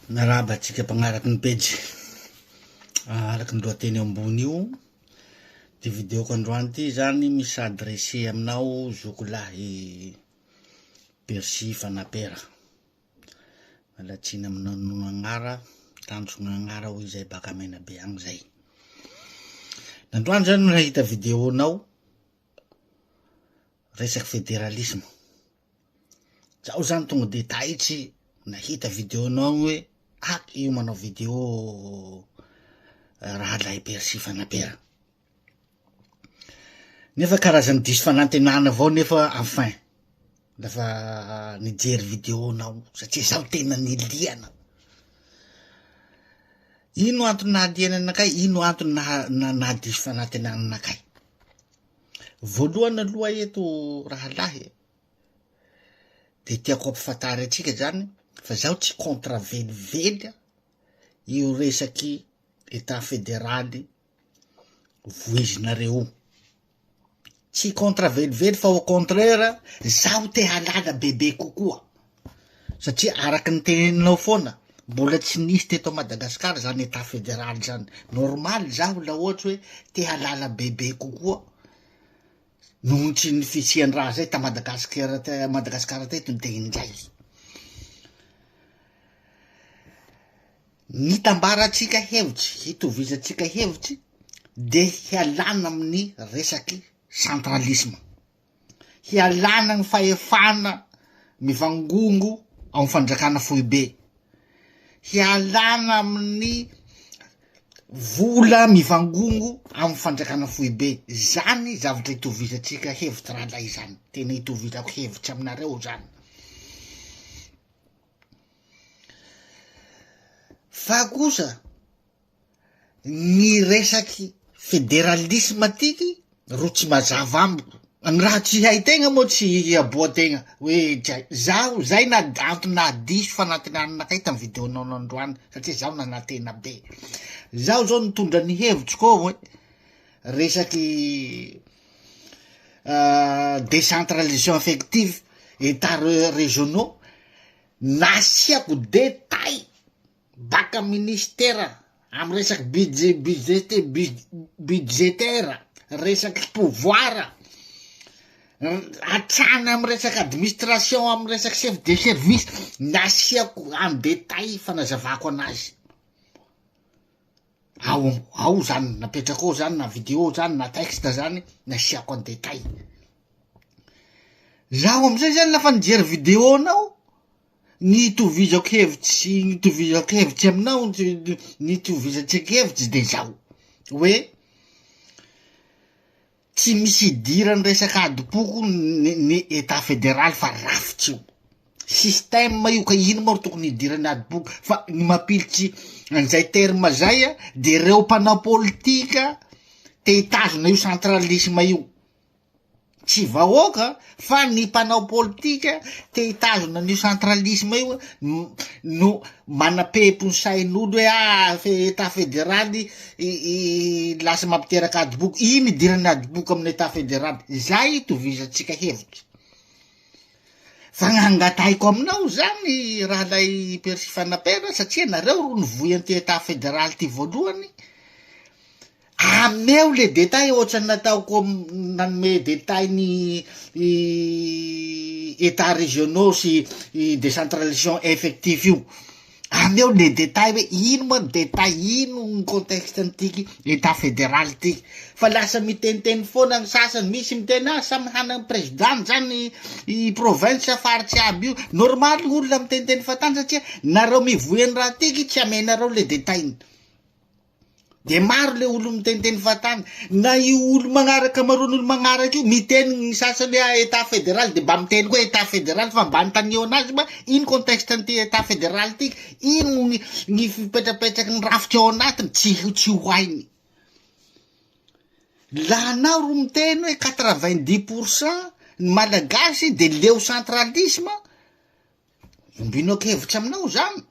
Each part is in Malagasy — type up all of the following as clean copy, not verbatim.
Miarahaba antsika mpanaraka ny pejy. Araka ny lohateny eo ambony io, ty videoko androany ty zany mi-s'adresser aminao zoky lahy Percy Fanapera. Miala tsiny aminao noho agnara, tanjona agnara hoy izay baka Menabe agny zay. Nandroany zany nahita video-nao resaky federalisme. Zaho zany tonga de taitry nahita video-nao hoe ah io manao video rahalahy Percy Fanapera. Nefa karazan'ny diso fanantenana avao nefa enfin lafa nijery video-nao satria zaho tena niliana. Ino antony nahaliana anakay, ino antony naha- nahadiso fanantenana anakay? Voalohany aloha eto rahalahy e, de tiako ampifantary antsika zany fa zaho tsy contre velively io resaky etat federaly voizinareo io, tsy contre velively fa au contraire zaho te hahalala bebe kokoa satria araky ny teneninao foana mbola tsy nisy teto Madagasikara zany etat federaly zany, normal zaho la ohatry hoe te hahalala bebe kokoa noho ny tsy ny fisian'ny raha zay ta Madagasikara ta Madagasikara teto de injay. Ny hitambarantsika hevitry, hitovizantsika hevitry de hialana amin'ny resaky centralisme. Hialana ny fahefana mivangongo ao amin'ny fanjakana foibe. Hialana amin'ny vola mivangongo amin'ny fanjakana foibe. Zany zavatra itovizantsika hevitra rahalahy zany, tena itovizako hevitra aminareo zany. Fa kosa ny resaky federalisme tiky ro tsy mazava amiko, ny raha tsy hay tegna moa tsy hiaboa-tegna hoe tsy hay, zaho zay na antony nahadiso fanantenananakay tamy video-nao nandroany satria zaho nanantena be, zaho zao nitondra ny hevitro koa hoe resaky décentralisation effective etat régionaux nasiako detail baka ministera amy resaky budget budgete budgetaire resaky pouvoir hatrany amy resaky administration amy resaky chef de service nasiako en detail fanazavako anazy ao ao zany napetrako ao zany na video zany na texte zany nasiako en detail zaho amizay zany lafa nijery video nao Ny itovizako hevitsy ny itovizako hevitsy aminao ny itovizantsika hevitsy de zao hoe tsy misy idiran'ny resaka adim-poko ny ny etat federaly fa rafitra io, système io ka ino moa ro tokony idiran'ny adim-poko fa ny mampilitsy an'izay terme zay a de reo mpanao politika te hitazona io centralisme io. Tsy vahoaka fa ny mpanao politika te hitazona an'io centralisme io no manapempo ny sain'olo hoe ah etat federaly lasa mampiteraka adim-poko, ino idiran'ny adim-poko amin'ny etat federaly, zay itovizantsika hevitra. Fa ny angatahiko aminao zany rahalahy Percy Fanapera satria nareo ro nivoy an'ity etat federaly ty voalohany, Ameo le détail ohatran'ny nataoko nanome détail ny états régionaux sy décentralisation effectif io, ameo le détail hoe ino moa ny détail, ino ny contexte an'ity état fédéral ty, fa lasa miteniteny foana ny sasany, misy miteny ah samy hanana ny président-ny zany i province faritsy aby io, normal ny olona miteniteny fahatany satria nareo mivoy an'ny raha tiky tsy amenareo le détail-ny. De maro le olo miteniteny fahatany, na io olo magnaraka amarony olo magnaraka io miteny ny sasany hoe ah etat federal de mba miteny koa etat federal fa mba anontanio anazy mba ino contexte an'ity etat federal ty, ino ny ny fipetrapetraky ny rafitra ao anatiny, tsy tsy ho hainy. Laha anao ro miteny hoe quatre vingt dix pour cent ny malagasy de leo centralisme, ombinako hevitra aminao zany.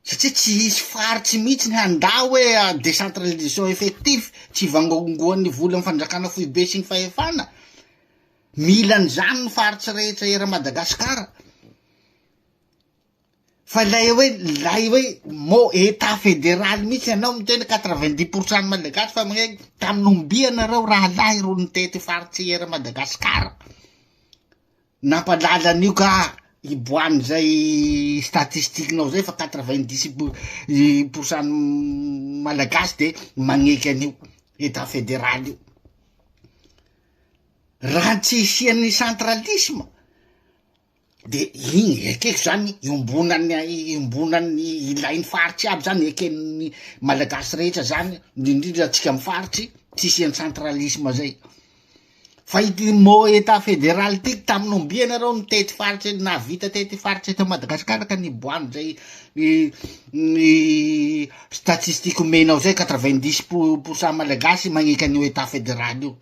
Satria tsy hisy faritsy mihitsy ny handà hoe décentralisation effectif, tsy hivangongoan'ny volan'ny fanjakana foibe sy ny fahefana. Mila an'izany ny faritsy rehetra eran'i Madagasikara. Fa ilay hoe ilay hoe mot état fédéral mihitsy ianao miteny 90 pour cent ny malagasy fa magnaiky tamin'ny ombia nareo rahalahy ro nitety faritsy eran'i Madagasikara nampalala an'io ka hiboahan'izay statistique-nao zay fa 90 pour cent ny malagasy de magneky an'io état fédéral io. Raha tsy hisian'ny centralisme de iny ekeko zany iombonan'ny iombonan'ny ilain'ny faritsy aby zany eken'ny malagasy rehetra zany indrindrindrindra atsika amy faritsy tsy isian'ny centralisme zay fa ity mot état fédéral ty tamin'ny ombia nareo nitety faritsy nahavita tety faritsy eto Madagasikara ka niboahany zay ny statistique omenao zay 90 pourcent malagasy magneky an'io état fédéral io.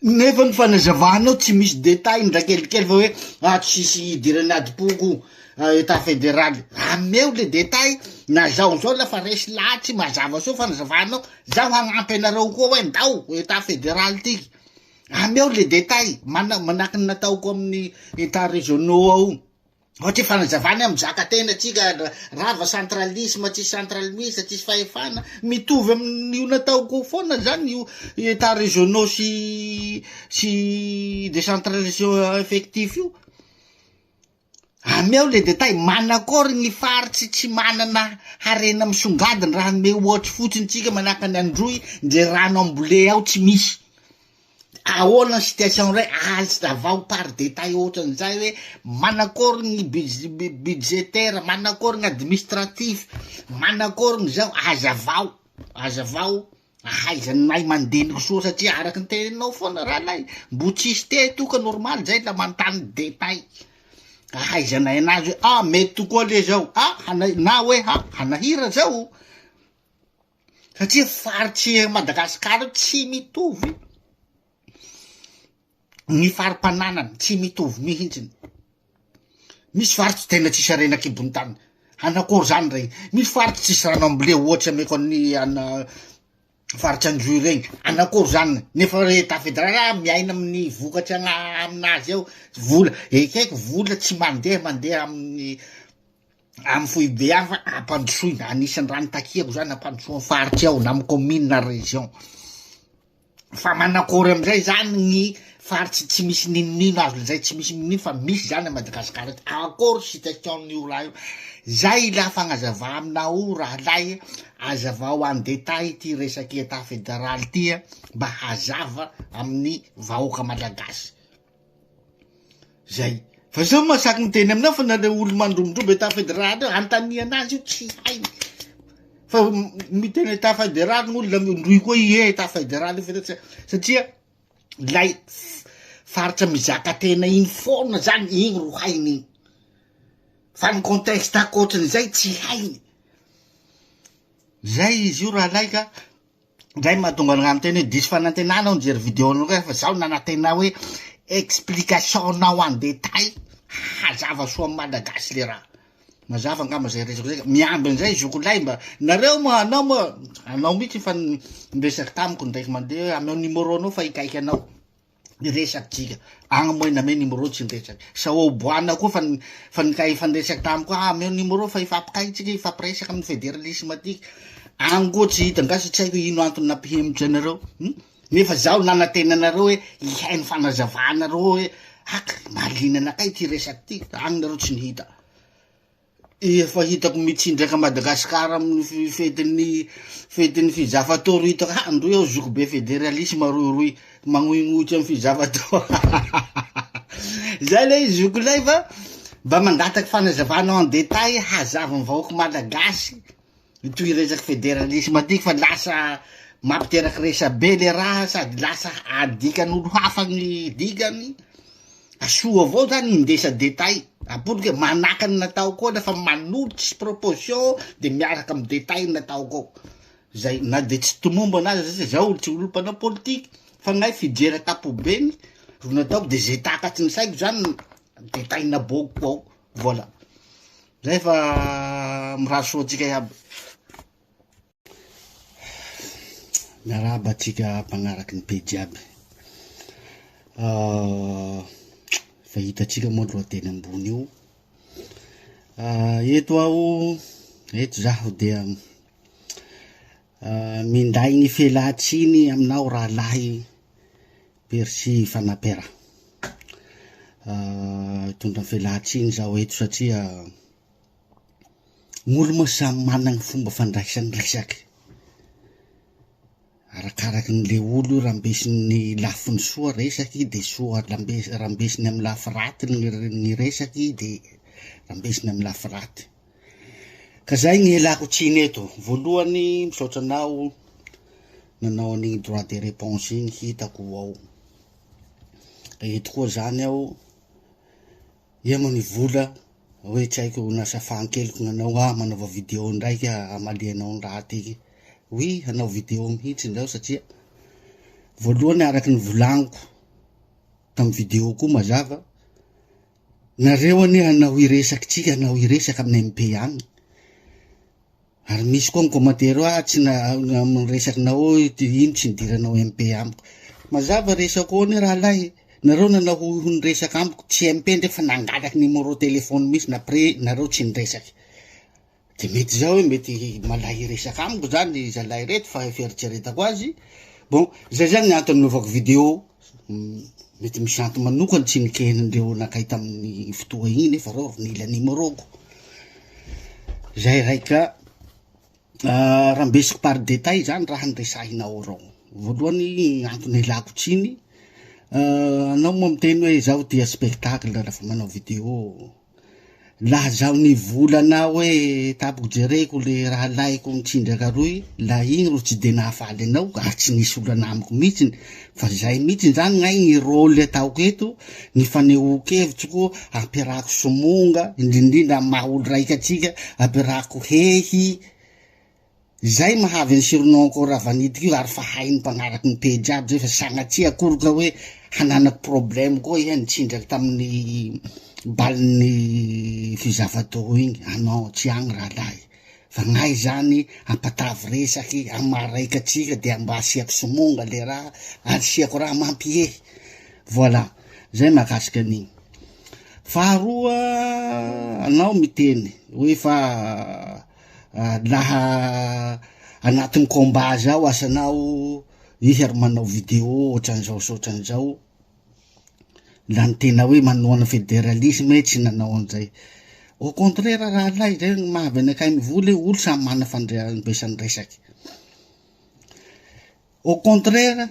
Nefa ny fanazavanao tsy misy détail ndra kelikely fa hoe ah tsisy idiran'ny adim-poko état fédéral. Ameo le détail na zao zao lafa resy lahatsy mazava soa fanazavanao, zaho hagnampy anareo koa hoe ndao état fédéral tiky. Ameo le détail mana- manahaky ny nataoko amin'ny état régionaux ao. Ohatra hoe fanazavana hoe mizaka tena tsika, rava centralisme, tsisy centralisme, tsisy fahefana, mitovy amin'io nataoko foana zany io état régionaux sy sy décentralisation effectif io. Ameo le détail, manakory ny faritsy tsy manana harena misongadina raha ame ohatry fotsiny tsika manahaka ny Androy, ndre rano ambolé ao tsy misy. Ahoana ny situation ray azavao par détail ohatran'izay hoe manakory ny budgétaire, manakory ny administratif, manakory ny zao, azavao, azavao ahaizanay mandiniky soa satria araky ny teninao foana rahalahy, mbo tsisy teto ka normal zay la manontany détail ahaizanay anazy hoe ah mety tokoa le zao, ah hana- na hoe ha hanahira zao satria faritsy Madagasikara tsy mitovy ny fari-pananany, tsy mitovy mihitsiny. Misy faritsy tena tsisy harena an-kibon'ny tany, hanakory zany regny, misy faritsy tsisy rano ambolé ohatry ameko any ana faritsy Androy regny, hanakory zany nefa re état fédéral miaina amin'ny vokatry agna- aminazy ao, vola ekeko vola tsy mandeha mandeha amin'ny amy foibe any fa ampandrosoina, anisan'ny raha nitakiako zany ampandrosoa ny faritsy ao na amy commune na région. Fa manakory amizay zany ny faritsy tsy misy ninonino azo lazay tsy misy ninonino fa misy zany a Madagasikara eto, akory situation-n'io raha io, zay la fagnazava aminao rahalahy, azavao en détail ty resaky état fédéral ty mba hazava amin'ny vahoaka malagasy. Zay. Fa zao mahasaky miteny aminao fa nareo olo mandrobodrobo état fédéral io, anontania anazy io tsy hainy. Fa miteny état fédéral ny olona ndroy koa ie état fédéral io fa satria lay faritra mizaka tena iny foana zany igny ro hainy igny. Fa ny contexte ankoatrin'izay tsy hainy. Zay izy io rahalahy ka. Zay mahatonga anah miteny hoe diso fanantenana aho nijery video anao kay fa zaho nanantena hoe explication nao en détail hazava soa amy malagasy le raha. Mazava angamba zay resako zay ka miamby an'izay zokolahy mba nareo moa anao moa anao mihitsy efa niresaky tamiko ndraiky mandeha hoe ameo numéro anao fa hikaiky anao. Niresaky tsika agny moa name numéro tsy niresaky sao boana koa fa fa nikay efa niresaky tamiko ah ameo numéro fa hifampikay tsika hifampiresaky amin'ny fédéralisme aty agny koa tsy hita nga sy tsy haiko ino antony nampihemotry anareo hum nefa zaho nanantena anareo hoe hihaino fanazavanareo hoe aky mahaliana anakay ty resaky ty agny nareo tsy nihita. Efa hitako mitsindraka Madagascar amin'ny fetin'ny fetin'ny fizafatoro hitako ha ndroy aho zoky be federalisme roiroy magnoignoitra amin'ny fizafatoro zay le izy zoky lay fa mba mangataky fanazavana en détail hazava ny vahoaka malagasy itoy resaky federalisme ty fa lasa mampiteraky resabe le raha sady lasa adikan'olo hafa ny dikany. Soa avao zany mindesa détail, ampodiko hoe manahaka ny nataoko ao nefa manolotra proposition de miaraka amy détail ny nataoko ao, zay na de tsy tomombana aza satria zaho tsy olo mpanao politiky fa gn'ahy fijery ankapobeny ro nataoko de ze takatry ny saiko zany détail naboakiko ao, voilà, zay fa mirary soa antsika iaby. Miarahaba antsika mpanaraky ny pejy aby. Efa hitantsika moa lohateny ambony io. Eto aho, eto zaho dia minday ny fialan-tsiny aminao rahalahy Percy Fanapera. Hitondra ny fialan-tsiny zaho eto satria ny olo moa samy manana ny fomba fandraisany resaky. Arakaraky ny le olo io rambesiny lafiny soa resaky de soa rambe- rambesiny amy lafy raty ny resaky de rambesiny amy lafy raty. Ka zay ny ialako tsiny eto. Voalohany misaotra anao nanao an'igny droit de réponse igny hitako ao. Eto koa zany aho, Ia moa ny vola hoe tsy haiko na safahan-keloky gn'anao ah manaova video ndraiky ah hamalianao ny raha tiky. Oui, hanao video mihitsy zaho satria voalohany araky ny volagniko tamy video koa mazava, nareo anie hanao hiresaky tsika hanao hiresaky amin'ny MP agny. Ary misy koa ny commentaire hoe ah tsy na- amin'ny resakinao eo ty ino tsy nidiranao MP amiko. Mazava resako eo anie rahalahy, nareo nanao ho ho niresaka amiko, tsy MP ndre fa nangalaky numéro téléphone mihitsy après nareo tsy niresaky. De mety zao hoe mety malay hiresaka amiko zany zalahy reto fa fieritreretako azy, bon zay zany ny antony nanaovako vidéo, mety misy antony manokany tsy nikehan'ireo anakay tamin'ny fotoa igny nefa reo nila numéro-ko. Zay raika rambesiko par détail zany raha niresahinao reo. Voalohany antony ialako tsiny, anao moa miteny hoe zaho tia spectacle lafa manao vidéo. Laha zaho nivolana hoe tapoko jereko le rahalahiko mitsindraka aroy, la igny ro tsy de nahafaly anao ary tsy nisy olana amiko mihitsiny, fa zay mihitsiny zany gn'ahy ny rôle ataoko eto, ny fanehoan-kevitsiko ampiarahako somonga, indrindrindra amy maha olo raiky atsika, ampiarahako hehy, Zay mahavy an'i surnom-ko Ravanitika io ary fa hain'ny mpagnaraky ny pejy aby zay fa sagnatria akory ka hoe hananako problème koa iha nitsindraky tamin'ny balin'ny Fizafato igny, ah non tsy agny rahalahy fa gn'ahy zany ampatavy resaky amy maha raiky atsika de mba asiako somonga le raha ary asiako raha mampihehy, voilà zay mahakasiky an'igny. Faharoa anao miteny hoe fa Laha anatin'ny combat zao asanao iha ro manao video ohatran'izao sy ohatran'izao, la ny tena hoe manohana federalisme tsy nanao an'izay. Au contraire rahalahy, zay ny mahavy anakahy mivola hoe olo samy mana fandre- resaky. Au contraire,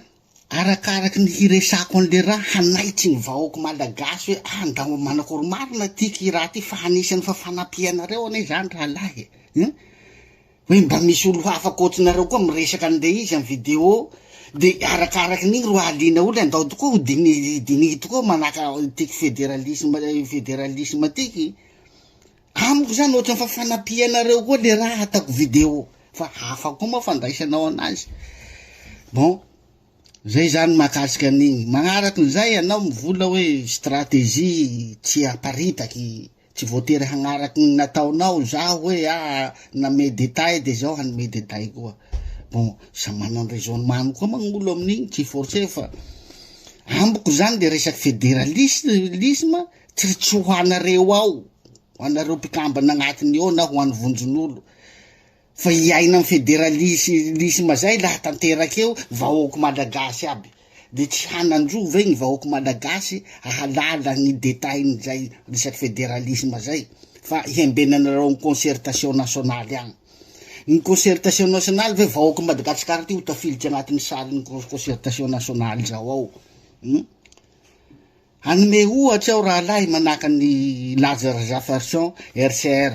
arakaraky ny hiresako an'le raha hanaitry ny vahoaka malagasy hoe ah ndao manakory marina ty ky raha ty fa anisan'ny fa fanampianareo anie zany rahalahy e, hein, hoe mba misy olo hafa ankoatrinareo koa miresaka an'le izy amy video de arakaraky n'igny ro hahaliana olo hoe andao tokoa ho dini- dinihy tokoa manahaka tiky federalisme federalisme tiky. Amiko zany ohatran'ny fa fanampianareo koa le raha ataoko video fa hafa koa moa fandraisanao anazy. Bon, zay zany mahakasika an'igny. Magnarakin'izay ianao mivola hoe stratégie tsy aparitaky, tsy voatery hagnaraky ny nataonao zaho hoe ah name détail de zaho hanome détail koa. Bon, samy manana ny raisonnement-ny koa moa gn'olo amin'igny, tsy forcer fa amiko zany le resaky federalisme Tsy tsy ho anareo ao, ho anareo mpikambana agnatiny ao na ho an'ny vondron'olo, fa hiaina amy federalisme zay laha tanteraky eo vahoaky malagasy aby, de tsy hanan-jo ve gny vahoaky malagasy ahalala gny detail-n'izay resaky federalisme zay, fa hiambenanareo amy concertation nationale agny. Ny concertation nationale ve vahoaky Madagasikara ty ho tafilitry agnatin'ny salle-n'ny concertation nationale zao ao, hum. Hanome ohatra aho rahalahy manahaka an'i Laza Razafiarison RCR.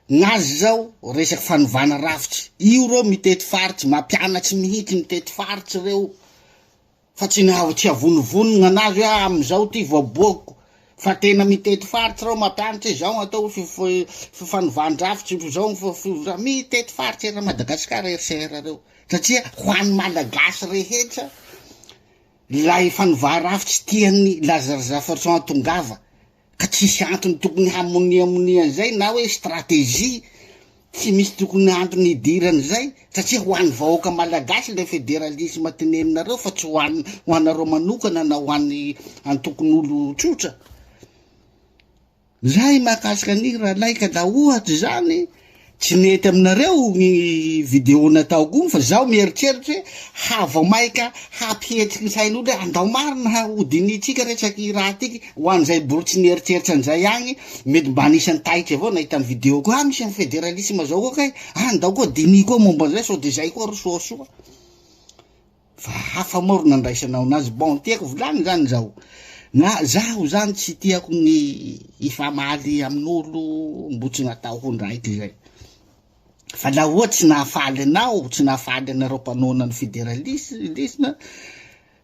Gn'azy zao resaky fanovana rafitry. Io reo mitety faritsy, mampianatsy mihitsy mitety faritsy reo fa tsy ny tsy avonivony gn'anazy hoe ah amizao ty voaboakiko fa tena mitety faritsy reo mampianatry hoe zao gn'atao hoe fifanovan-drafitry, zao ny mitety faritsy eran'i Madagasikara RCR reo satria ho an'ny Malagasy rehetra Ilay fanovà rafitsy tian'i Laza Razafiarison hatongava ka tsisy antony tokony hamoniamonia an'izay na hoe stratégie tsy misy tokony antony hidiran'izay satria ho an'ny vahoaka malagasy ilay federalisme teneninareo fa tsy ho an'ny ho anareo manokana na ho an'ny antokon'olo tsotra. Zay mahakasika an'igny rahalahy ka la ohatry zany tsy nety aminareo gny video nataoko igny fa zaho mieritreritry hoe ha vao maika hampihetsiky ny sain'olo hoe andao marina ha hodinihintsika resaky raha tiky ho an'izay mbola tsy nieritreritry an'izay agny mety mba anisan'ny taitry avao nahita ny video ko ah misy an'i federalisme zao koa kay ah andao koa diniho koa momba an'izay sao de zay koa ro soasoa. Fa hafa moa ro nandraisanao anazy, bon tiako volagny zany zao, na zaho zany tsy tiako ny hifamaly amin'olo mbo tsy nataoko ndraiky zay, fa la ohatry tsy nahafaly anao, tsy nahafaly anareo mpanohana ny federalisme,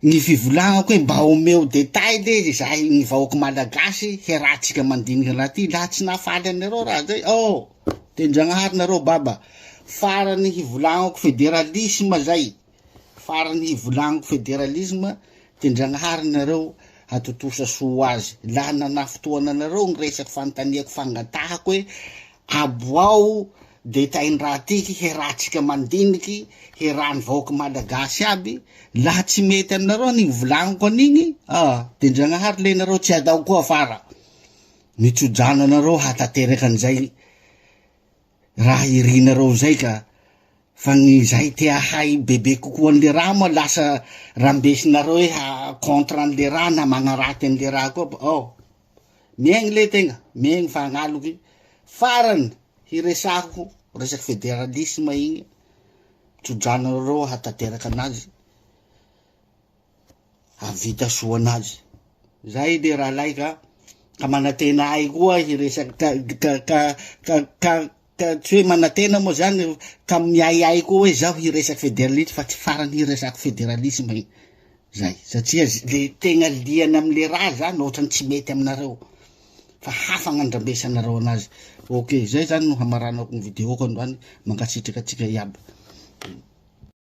ny fivolagnako hoe mba omeo detail le zahay ny vahoaky malagasy hiarahantsika mandiniky raha ty, la tsy nahafaly anareo raha zay, oh tendragnahary nareo baba, farany hivolagnako federalisme zay. Farany hivolagniko federalisme de ndragnahary nareo hatontosa soa azy laha nanafotoana anareo ny resaky fanontaniako fangatahako hoe aboao detail-ndraha tiky hiarahantsika mandiniky hiarahan'ny vahoaka malagasy aby laha tsy mety aminareo an'igny volagniko an'igny ah de ndragnahary le nareo tsy atao koa afara mitsodrano anareo hatanteraka an'izay raha irinareo zay ka fa ny zay te ahay bebe kokoa an'le raha moa lasa rambesinareo hoe ha contre an'le raha na magnaraty an'le raha koa oh miaigny le tegna miaigny fa agnaloky farany hiresahako resaky federalisme igny tsodranonareo hatanteraka anazy Hahavita soa anazy. Zay le rahalahy ka, ka manantena ahy koa hiresaky ka ka ka ka ka ka tsy hoe manantena moa zany ka miahiahy koa hoe zaho hiresaky federalisme fa tsy farany hiresako federalisme iny. Zay, satria le tegna liana amle raha zany ohatrany tsy mety aminareo fa hafa gn'andrambesanareo anazy. Ok, zay zany no hamaranako ny videoko androany, mankasitraka antsika iaby.